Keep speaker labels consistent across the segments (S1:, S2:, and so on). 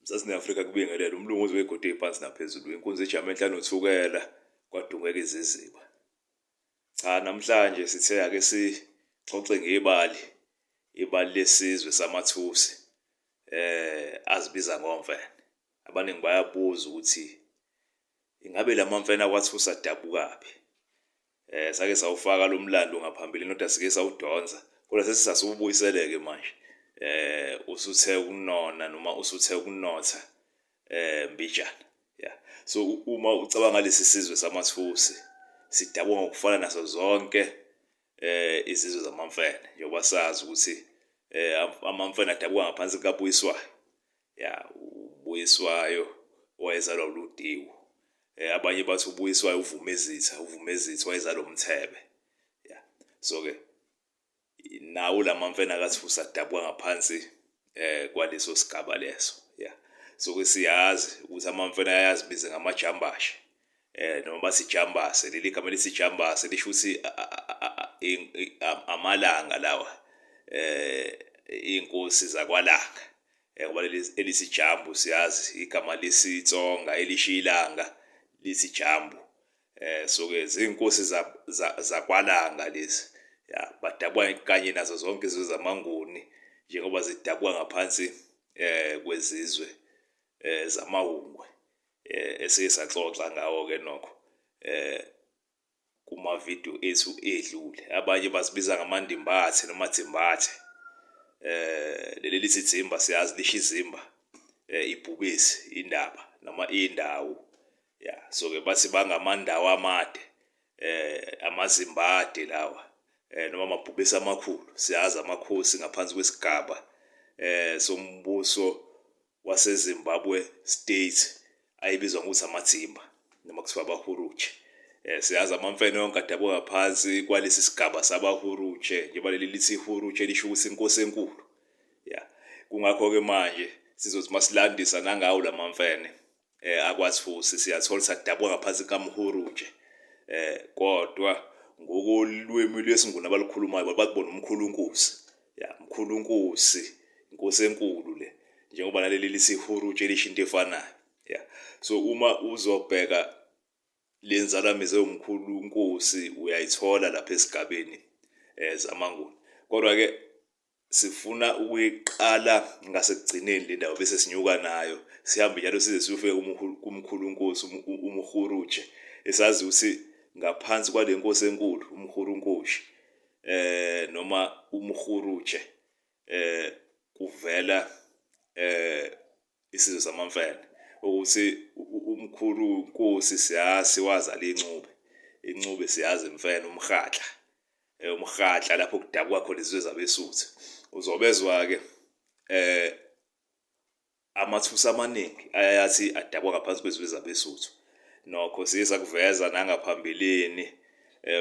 S1: Mzansi ne-Afrika kubingelele umlungu uze wegodi phansi naphezulu inkunzi ejame enhla nothukela kwadungeka iziziba. Cha, namhlanje sithe ake sixoxe ngebali, ibali lesizwe samathusi azibiza ngomfene. Abaningi bayabuza ukuthi ingabe lamamfene akwathusi adabukaphi? Sake sawufaka lo mlando ngaphambilini kodwa sike sawudonsa kodwa sesisasubuyiseleke manje. Usuthe ukunona noma usuthe ukunotha mbijana. Yeah. So uma ucabanga lesi sizwe samathusi sidabuka ngokufana naso zonke izizwe zamamfene njengoba sazi ukuthi amamfene adabuka ngaphansi kukaBuyiswayo. Ya, uBuyiswayo owayezalwa uLudiwo. Abanye bathi uBuyiswayo uVumezitha, uVumezitha wayezalwa uMthebe. Ya. So ke nawo lamamfene akathusa adabuka ngaphansi kwaleso sigaba leso. Ya. So ke siyazi ukuthi amamfene ayazibiza ngamajambashe. Noma bathi jambase, leli gama elithi jambase lisho ukuthi amalanga lawa inkosi zakwalanga. Ngoba leli elithi jambu siyazi igama lesiTsonga elisho ilanga lithi jambu. So ke zinkosi zakwaLanga lezi. Ya, badabuka kanye nazo zonke izizwe zamaNguni njengoba zidabuka ngaphansi kwezizwe zamaWungwe esike saxoxa ngawo ke nokho kumavidiyo ethu edlule. Abanye bazibiza ngamandimbhathe noma dzimbathe. Leli lithi dzimba siyazi lisho izimba, ibhubesi, indaba noma indawo. Ya, so ke bathi bangamandawo amade, amazimbade lawa, noma amabhubesi amakhulu. Siyazi amakhosi ngaphansi kwesigaba sombuso waseZimbabwe State ayebizwa ngokuthi amaThimba noma kuthiwa abaHurutshe. Siyazi amamfene yonke adabuka ngaphansi kwalesi sigaba sabaHurutshe njengoba leli lithi Hurutshe lisho ukuthi inkosi enkulu. Ya. Kungakho-ke manje sizothi masilandisa nangawo lamamfene akwaThusi siyathola ukuthi adabuka ngaphansi kaMhurutshe. Kodwa ngokolwimi lwesiNguni abalukhulumayo bakubona umkhulunkosi. Ya, mkhulunkosi, inkosi enkulu le. Njengoba naleli lithi Hurutshe lisho into efanayo. Ya. So uma uzobheka le nzalamizi ewumkhulunkosi uyayithola lapha esigabeni zamaNguni. Kodwa ke sifuna ukuyiqala ngasekugcineni le ndaba bese sinyuka nayo sihambe njalo size siyofika kumkhulunkosi uMuhurutshe esazi ukuthi ngaphansi kwale nkosi enkulu uMhurunkoshi noma uMuhurutshe kuvela isizwe samaMfene ukuthi umkhulu nkosi siyazi wazala iNcube, iNcube siyazi imfene uMhlatla, uMhlatla lapho kudabuka khona izizwe zabeSuthu. Uzobezwa-ke amathusi amaningi ayayathi adabuka ngaphansi kwezizwe zabeSuthu. Nokho siye sakuveza nangaphambilini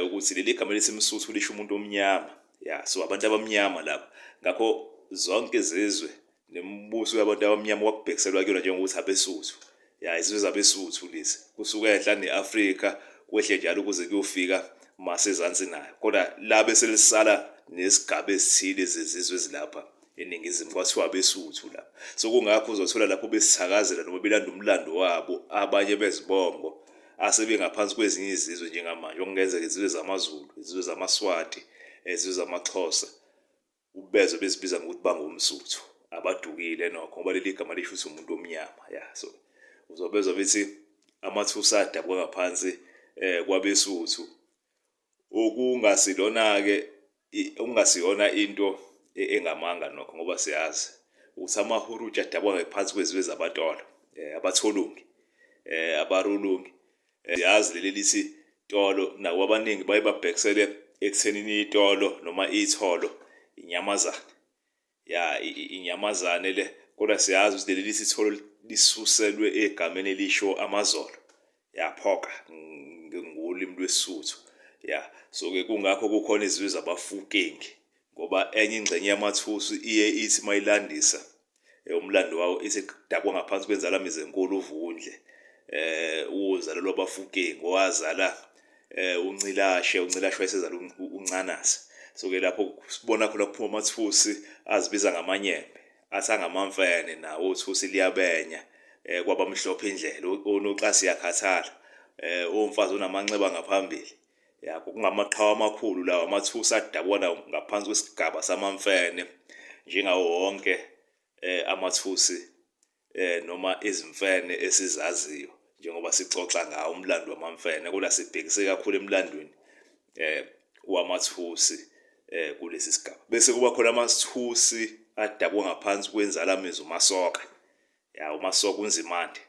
S1: ukuthi leli gama elithi Msuthu lisho umuntu omnyama. Ya, so abantu abamnyama laba. Ngakho zonke izizwe nemibuso yabantu abamnyama kwakubhekiselwa kuyona njengokuthi abeSuthu. Ya, izizwe zabeSuthu lezi. Kusuka enhla ne-Afrika kwehle njalo kuze kuyofika masezansi nayo. Kodwa labe selisala nesigaba esithile zezizwe ezilapha eNingizimu kwathiwa abeSuthu lapha. So kungakho uzothola lapho besithakazela noma belanda umlando wabo abanye bezibongo asebengaphansi kwezinye izizwe njengamanje okungenzeka izizwe zamaZulu, izizwe zamaSwati, izizwe zamaXhosa. Ubezwe bezibiza ngokuthi bangomSuthu, abadukile nokho ngoba leli gama lisho ukuthi umuntu omnyama. Ya, so uzobezwa bethi amathusa adabuka ngaphansi kwabeSuthu. Okungasilona-ke okungasiyona into engamanga nokho ngoba siyazi ukuthi amaHurutshe adabuka ngaphansi kwezizwe zabaTolo, abaTholungi, abaRulungi. Siyazi leli lithi tolo nakuba abaningi baye babhekisele ekuthenini itolo noma itholo inyamazane. Ya, inyamazane le kodwa siyazi ukuthi leli lithi itholo lisuselwe egameni elisho amazolo. Ya, phoka ngolimi lwesiSuthu. Ya, so-ke kungakho kukhona izizwe zabaFukeng ngoba enye ingxenye yamathusi iye ithi mayilandisa umlando wawo ithi dabuka ngaphansi kwenzalamizi enkulu uVundle uzalelwa abaFukeng owazala uNcilashe, uNcilashe wayesezala uNcanase. So ke lapho sibona khona kuphuma amathusi azibiza ngamanyembe. Athi angamamfene nawo othusi liyabenya kwabamhlophe indlela onoxasi yakhathala omfazi onamanxeba ngaphambili ya kungamaqhawe amakhulu lawa amathusi adabuka ngaphansi kwesigaba samamfene njengawo wonke amathusi noma izimfene esizaziyo njengoba sixoxa ngawo umlando wamamfene kodwa sibhekise kakhulu emlandweni wamathusi kulesi sigaba. Bese kuba khona amathusi adabuka ngaphansi kwenzalamizi uMasoka. Ya uMasoka uNzimande.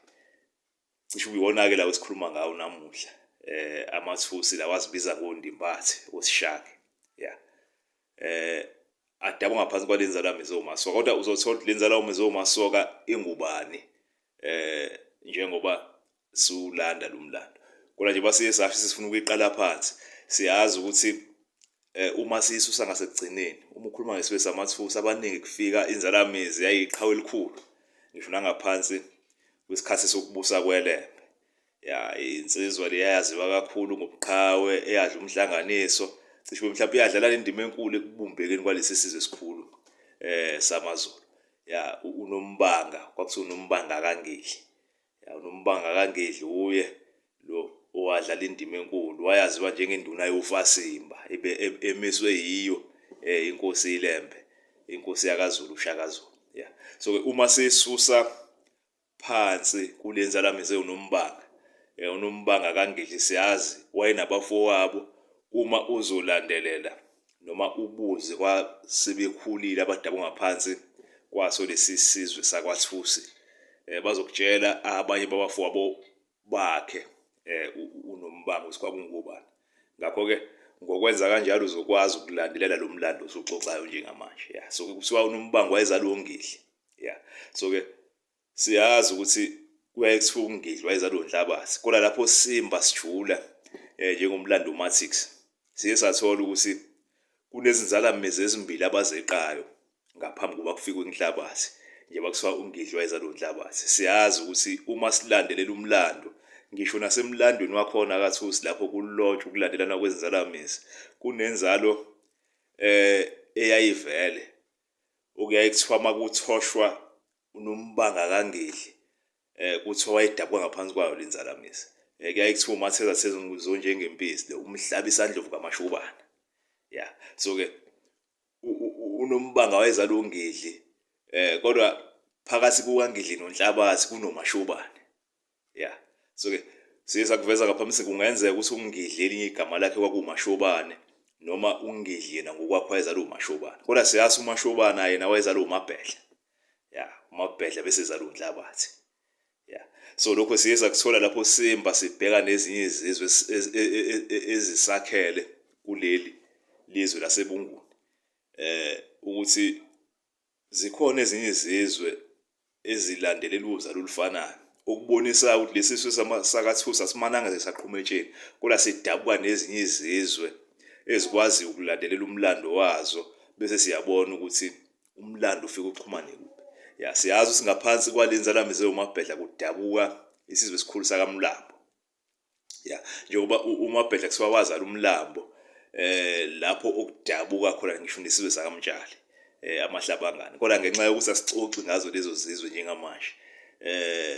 S1: Cishe uyiwona-ke lawo esikhuluma ngawo namuhla. Amathusi lawa azibiza ngondimbathe osishake. Ya. Adabuka ngaphansi kwalenzalamizi oMasoka kodwa uzothola ukuthi lenzalamizi oMasoka ingubani njengoba siwulanda lo mlando. Kodwa nje basiye sasho sifuna ukuyiqala phansi. Siyazi ukuthi uma siyisusa ngasekugcineni, uma ukhuluma ngesibe samathusi abaningi kufika inzalamizi yayiqhawe elikhulu ngisho nangaphansi kwesikhathi sokubusa kweLembe. Ya insizwa le yayaziwa kakhulu ngobuqhawe eyadla umhlanganiso cishe mhlawumbe iyadlala indima enkulu ekubumbekeni kwalesi sizwe esikhulu samaZulu. Ya uNombanga kwakuthiwa uNombanga kaNgidli. Ya uNombanga kaNgidli uye lo owadlala indima enkulu wayaziwa njengenduna yofasimba ibe emiswe yiyo inkosi iLembe inkosi yakaZulu uShaka Zulu. Ya so ke uma sisusa phansi kule nzalamizi ewuNombanga. UNombanga kaNgidli siyazi wayenabafowabo uma uzolandelela noma ubuze kwasebekhulile abadabuka ngaphansi kwaso lesi sizwe sakwaThusi bazokutshela abanye babafowabo bakhe uNombanga ukuthi kwakungobani. Ngakho-ke ngokwenza kanjalo uzokwazi ukulandelela lo mlando osuxoxayo njengamanje. Ya so kuthiwa uNombango wayezalwa uNgidli. Ya so ke siyazi ukuthi kuyaye kuthiwa uNgidli wayezalwa uNhlabathi kodwa lapho simba sijula njengomlando uMatrix siye sathola ukuthi kunezinzalamizi ezimbili abazeqayo ngaphambi kuba kufike uNhlabathi njengoba kuthiwa uNgidli wayezalwa uNhlabathi. Siyazi ukuthi uma silandelela umlando ngisho nasemlandweni wakhona kaThusi lapho kulotshwa ukulandelana kwezinzalamizi kunenzalo eyayivele okuyaye kuthiwa makuthoshwa uNombanga kaNgidli kuthiwa wayedabuka ngaphansi kwayo lenzalamizi. Kuyaye kuthiwa uMatheza thezonjengempisi le umhlabisandlovu kaMashobana. Ya so ke uNombanga wayezalwa uNgidli kodwa phakathi kukaNgidli noNhlabathi kunoMashobane. Ya so ke siye sakuveza ngaphambi kungenzeka ukuthi uNgidli elinye igama lakhe kwakuwuMashobane noma uNgidli yena ngokwakhe wayezalwa uMashobane kodwa siyazi uMashobane yena wayezalwa uMabhedla. Ya uMabhedla bese ezalwa uNhlabathi. Ya so lokho siye sakuthola lapho simba sibheka nezinye izizwe ezisakhele kuleli lizwe laseBunguni ukuthi zikhona ezinye izizwe ezilandelela uzalo olufanayo okubonisa ukuthi lesi sizwe sakaThusi asimananga nje saqhuma etsheni kodwa sidabuka nezinye izizwe ezikwaziyo ukulandelela umlando wazo bese siyabona ukuthi umlando ufike uxhumane kuphi. Ya siyazi ukuthi ngaphansi kwale nzalamizi ewuMabhedla kudabuka isizwe esikhulu sakaMlambo. Ya njengoba uMabhedla kuthiwa wazala uMlambo lapho okudabuka khona ngisho nesizwe sakaMtshali amahlabangane kodwa ngenxa yokuthi asixoxi ngazo lezo zizwe njengamanje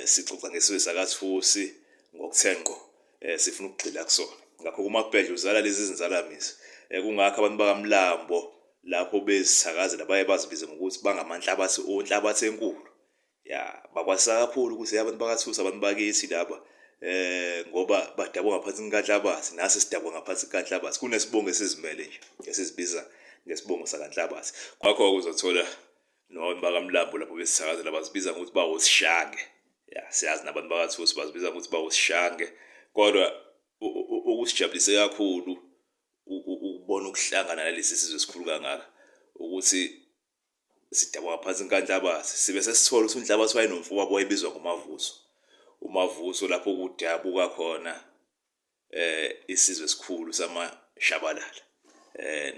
S1: sixoxa ngesizwe sakaThusi ngokuthe ngqo sifuna ukugxila kusona. Ngakho kuMabhedla uzala lezi zinzalamizi kungakho abantu bakaMlambo lapho bezithakazela baye bazibize ngokuthi bangamanhlabathi onhlabathi enkulu. Ya bakwazisa kakhulu ukuthi abantu bakaThusi abantu bakithi laba ngoba badabuka ngaphansi kukaNhlabathi nasi sidabuka ngaphansi kukaNhlabathi kunesibongo esizimele nje esizibiza ngesibongo sakaNhlabathi. Ngakho-ke uzothola noma bakaMlambo lapho besithakazela bazibiza ngokuthi bawosishange. Ya siyazi nabantu bakaThusi bazibiza ngokuthi bawosishange kodwa okusijabulise kakhulu ukubona ukuhlangana nalesi sizwe esikhulu kangaka ukuthi sidabuka ngaphansi kukaNhlabathi sibe sesithola ukuthi uNhlabathi wayenomfowabo wayebizwa ngoMavuso. UMavuso lapho kudabuka khona isizwe esikhulu samaShabalala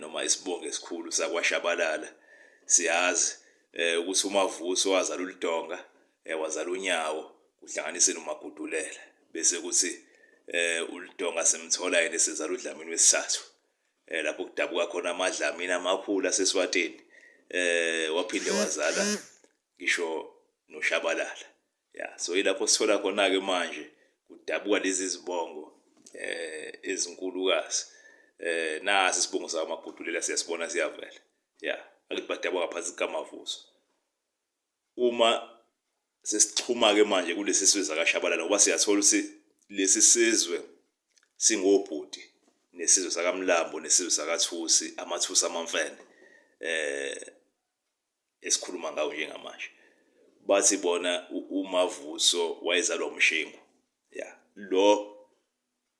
S1: noma isibongo esikhulu sakwaShabalala. Siyazi ukuthi uMavuso wazala uLudonga wazala uNyawo kuhlanganise noMagudulela bese kuthi uLudonga simthola yena esezala uDlamini wesithathu. Lapho kudabuka khona amaDlamini amakhulu aseSwatini waphinde wazala ngisho noShabalala. Ya, so yilapho sithola khona-ke manje kudabuka lezi zibongo ezinkulukazi. Nasi isibongo sakwaMagudulela siyasibona siyavela. Ya, akithi badabuka ngaphansi kukaMavuso. Uma sesixhuma-ke manje kulesi sizwe sakaShabalala ngoba siyathola ukuthi lesi sizwe singobhuti nesizwe sakaMlambo nesizwe sakaThusi, amaThusi amaMfene esikhuluma ngawo njengamanje. Bathi bona uMavuso wayezalwa uMshengu. Ya, lo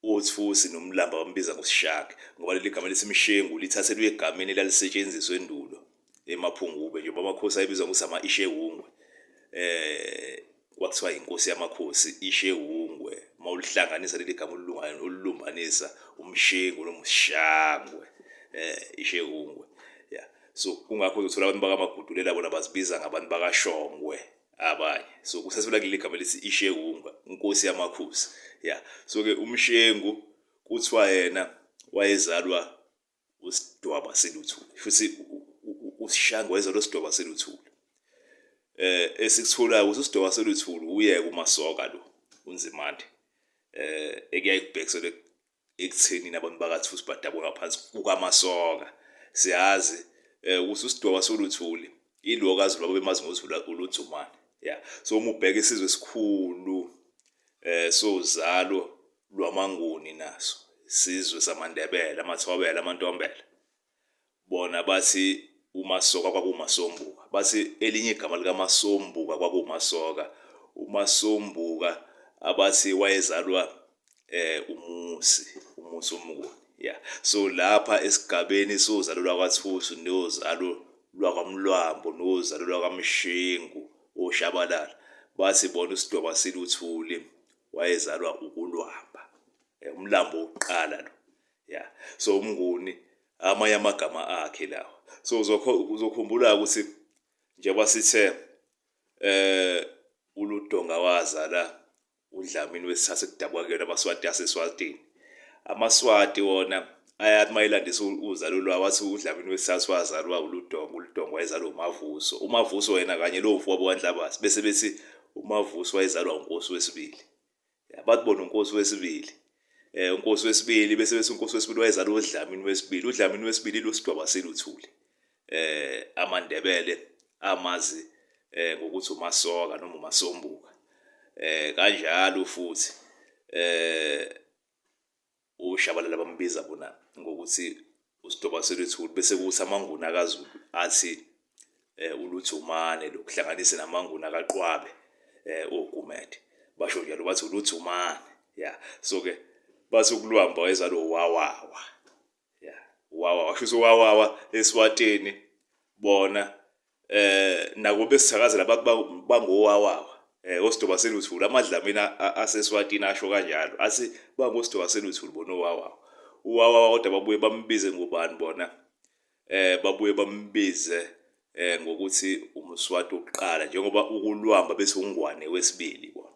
S1: uThusi noMlambo bambiza ngoSishake ngoba leli gama lithi Mshengu lithathelwe egameni elalisetshenziswa endulo eMaphungube njengoba amakhosi ayebizwa ngokuthi ama-Ishewungwe. Kwakuthiwa inkosi yamakhosi Ishewungwe, mawulihlanganisa leli gama olulumbanisa uMshengu noma uSishangwe, Ishewungwe. Ya, so kungakho uzothola abantu bakaMagudulela bona bazibiza ngabantu bakaShongwe abanye. So kusasibela kuleli gama elithi Ishewungwe, inkosi yamakhosi. Ya, so ke uMshengu kuthiwa yena wayezalwa uSidwaba Seluthuli, futhi uSishange wayezalwa uSidwaba Seluthuli. Esikutholayo ukuthi uSidwaba Seluthuli uyeke uMasoka lo uNzimande, ekuyaye kubhekiselwe ekuthenini abantu bakaThusi badabuka ngaphansi kukaMasoka. Siyazi ukuthi uSidwaba Soluthuli ilo kaZulu ababemazi ngoZulu uLudzumane. Ya, so uma ubheka isizwe esikhulu sozalo lwamaNguni naso isizwe samaNdebele, amaThobela, amaNtombela, bona bathi uMasoka kwakuwuMasombuka. Bathi elinye igama likaMasombuka kwakuwuMasoka. UMasombuka abathi wayezalwa uMusi, uMusi uMnguni. Yeah. So lapha esigabeni sozalo lwakwaThusi nozalo lwakwaMlwambo nozalo lwakaMshengu oShabalala, bathi bona uSidwaba Siluthuli wayezalwa uKulwamba. Umlambo wokuqala lo. Yeah. So uMnguni amanye amagama akhe lawa. So uzokhumbula ukuthi njengoba sithe uLudonga wazala uDlamini wesithathu ekudabuka kuyona abaSwati aseSwatini. AmaSwati wona ayathi mayelandisa uzalo lwawo athi uDlamini wesithathu wazalwa uLudonga, uLudonga wayezalwa uMavuso. UMavuso yena kanye lowo mfowabo kaNhlabathi, bese bethi uMavuso wayezalwa uNkosi wesibili. Bathi bona uNkosi wesibili. UNkosi wesibili bese bethi uNkosi wesibili wayezalwa uDlamini wesibili. UDlamini wesibili lo Sidwaba Seluthuli. AmaNdebele amazi ngokuthi uMasoka noma uMasombuka. Kanjalo futhi uShabalala bambiza bona ngokuthi uSidwaba Seluthuli, bese kuthi amaNguni akaZulu athi uLuthumane, lokuhlanganise namaNguni akaQwabe oGumede, basho njalo bathi uLuthumane. Ya, so ke bathi uKulwamba wayezalwa uWawawa. Ya, uWawawa, kusho uWawawa eSwatini bona nako besithakazela bangowawawa oSidoba Seluthuli, amaDlamini aseSwatini asho kanjalo athi bangoSidoba Seluthuli bona owawawa. Uwawawa kodwa babuye bambize ngobani bona? Babuye bambize ngokuthi uMswati wokuqala, njengoba uKulwamba bethi uNgwane wesibili bona.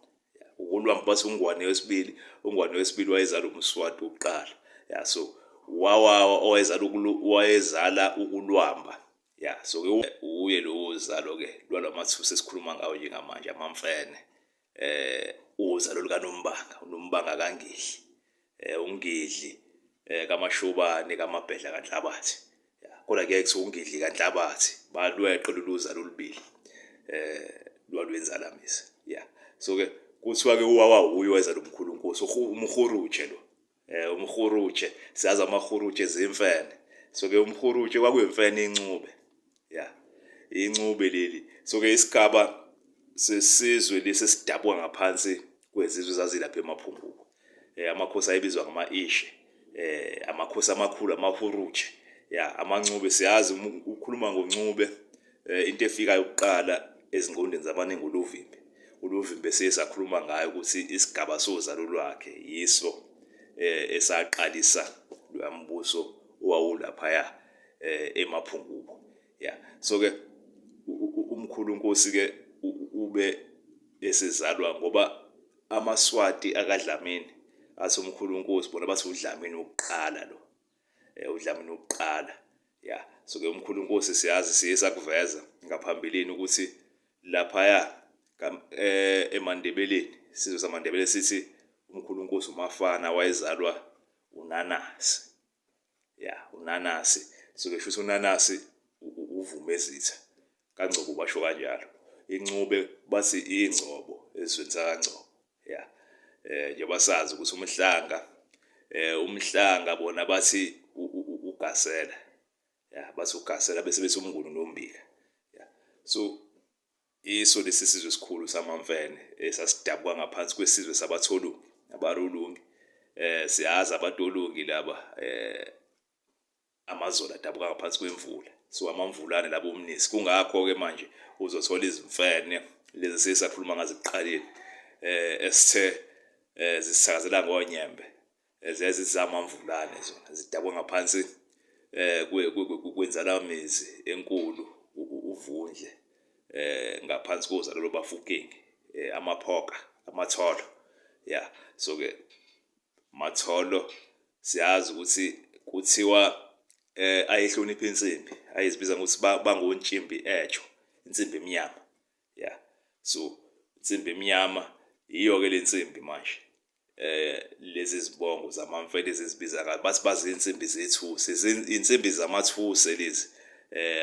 S1: UKulwamba bathi uNgwane wesibili, uNgwane wesibili wayezala uMswati wokuqala. Ya, so Wawawa owayezala wayezala uKulwamba. Ya, so ke uye lowo zalo ke lwalwamathusi esikhuluma ngawo njengamanje, amaMfene. Uzalo likaNombanga, uNombanga kaNgidli. UNgidli kaMashobane kaMabhedla kaNhlabathi. Kodwa kuyaye kuthiwa uNgidli kaNhlabathi, balweqe lolu zalo olubili lwalwenzalamisa. Ya, so ke kuthiwa ke uWawa uye wayezala umkhulu uNkosi, uMhurutshe lo. UMhurutshe, siyazi amaHurutshe zimfene. So ke uMhurutshe kwakuyimfene iNcube. Ya, iNcube leli. So ke isigaba sesizwe lesi esidabuka ngaphansi kwezizwe zazilapha eMaphungubwe. Amakhosi ayebizwa ngama-Ishe, amakhosi amakhulu amaHurutshe. Ya, amaNcube siyazi ukhuluma ngoNcube, into efikayo kuqala ezingqondweni zabaningi uLuvimbi. ULuvimbi siye sakhuluma ngayo ukuthi isigaba sozalo lwakhe yiso esaqalisa loya mbuso owawulaphaya eMaphungubwe. Ya, so ke umkhulu uNkosi ke ube esezalwa ngoba amaSwati akaDlamini athi umkhulu uNkosi, bona bathi uDlamini wokuqala lo. UDlamini wokuqala. Ya, so ke umkhulu uNkosi siyazi siye sakuveza ngaphambilini ukuthi Laphaya emaNdebeleni, isizwe samaNdebele sithi umkhulu Nkosi uMafana wayezalwa uNanasi. Ya, uNanasi. So ke shuthi uNanasi uVumezitha kaNgcobo basho kanjalo. Incube bathi ingcobo esizweni sakaNgcobo. Ya. Njengoba sazi ukuthi umhlanga umhlanga bona bathi uGasela. Ya, bathi uGasela bese bethi uMnguni noMbika. Ya. So iso lesi sizwe esikhulu samaMfene esasidabuka ngaphansi kwesizwe sabaTholungi nabaRulungi. Siyazi abaTolungi laba amaZulu adabuka ngaphansi kwemvula. So amamvulane labo umnisi. Kungakho ke manje uzothola izimfene lezi sisakhuluma ngazo ekuqaleni esithe zisithakazela ngonyembe zezizamamvulane zona zidakwe ngaphansi kwenzalamizi enkulu uvundle ngaphansi kozalo loBafokeng amaphoka amatholo ya. So ke matholo siyazi ukuthi kuthiwa ayihlonipha insimbi ayizibiza ngokuthi bangontshimbi etsho insimbi emnyama ya. So insimbi emnyama yiyo ke lensimbi manje lezi zibongo zamamfele ezizibiza kabi bathi bazinsimbi zethusi insimbi zamathuse lezi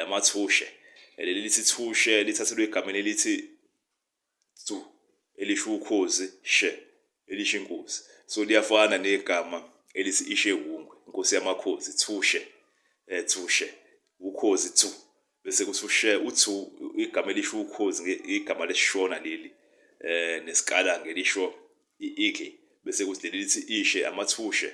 S1: amathushe leli lithi thushe lithathelwe egameni elithi tsu elisho ukhozi she elisho inkosi. So liyafana negama elithi ishewungwe inkosi yamakhozi thushe thushe ukhozi tsu bese kuthi ushe uthu igama elisho ukhozi igama lesishona leli nesikala ngelisho i-eagle bese kuthi leli lithi ishe amathushe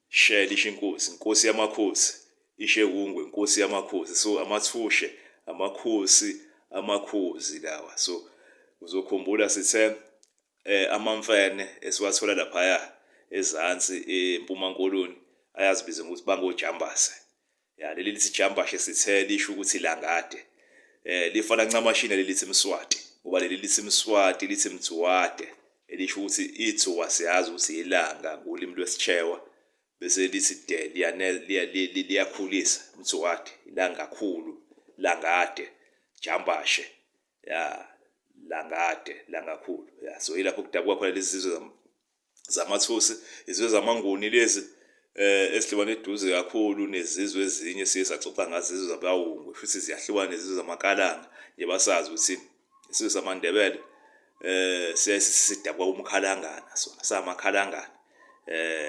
S1: she lisho inkosi inkosi yamakhosi ishe wungwe inkosi yamakhosi. So amathushe amakhosi amakhozi lawa. So uzokhumbula sithe amamfene esiwathola laphaya ezansi eMpumankoloni ayazibiza ngokuthi bangojambase. Ya, leli lithi jambashe sithe lisho ukuthi langade. Lifana ncamashi naleli lithi Mswati, ngoba leli lithi Mswati lithi Mtsuwade, elisho ukuthi ithuwa siyazi ukuthi ilanga ngolimi lwesiChewa, bese lithi de liyakhulisa Mtsuwade, ilangakhulu, langade, jambashe. Ya, langade, langakhulu. Ya, so yilapho kudabuka khona lezi zizwe zamathusi, izizwe zamaNguni lezi esihlobane eduze kakhulu nezizwe ezinye siye saxoxa ngazo izizwe zabawungwe futhi ziyahlukana nezizwe zamaKalanga. Nje basazi ukuthi isizwe samaNdebele siyaye sidabuka kumkhalangana sona samakhalangana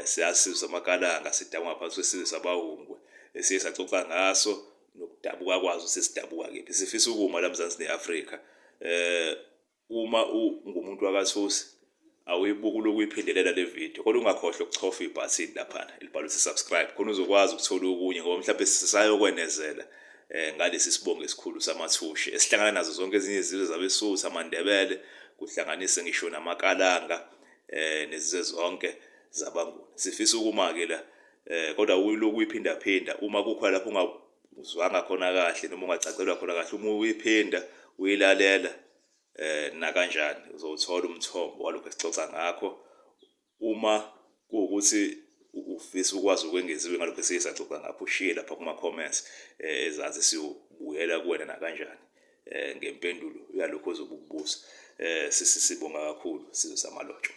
S1: siyazi isizwe samaKalanga sidabuka ngaphansi kwesizwe sabawungwe esiye saxoxa ngaso nokudabuka kwazo sesidabuka kephi. Sifisa ukuma la Mzansi ne-Afrika. Uma ungumuntu wakathusi awuyibuki ulokhu uyiphindelela le video, kodwa ungakhohlwa ukuchofa ibhathini laphana elibhalwe ukuthi subscribe khona uzokwazi ukuthola okunye, ngoba mhlawumbe sisayokwenezela ngalesi sibongo esikhulu samathushe esihlangana nazo zonke ezinye izizwe zabeSuthu, amaNdebele, kuhlanganise ngisho namaKalanga nezizwe zonke zabaNguni. Sifisa ukuma-ke la kodwa ulokhu uyiphindaphinda uma kukhona lapho ungazwanga khona kahle noma ungacacelwa khona kahle, uma uyiphinda uyilalela nakanjani uzowuthola umthombo walokho esixoxa ngakho. Uma kuwukuthi ufisa ukwazi okwengeziwe ngalokho esiye saxoxa ngakho, ushiye lapha kuma-comments ezansi, siyobuyela kuwena nakanjani ngempendulo yalokho ozobe ukubuza. Sibonga kakhulu sizwe samalotsho.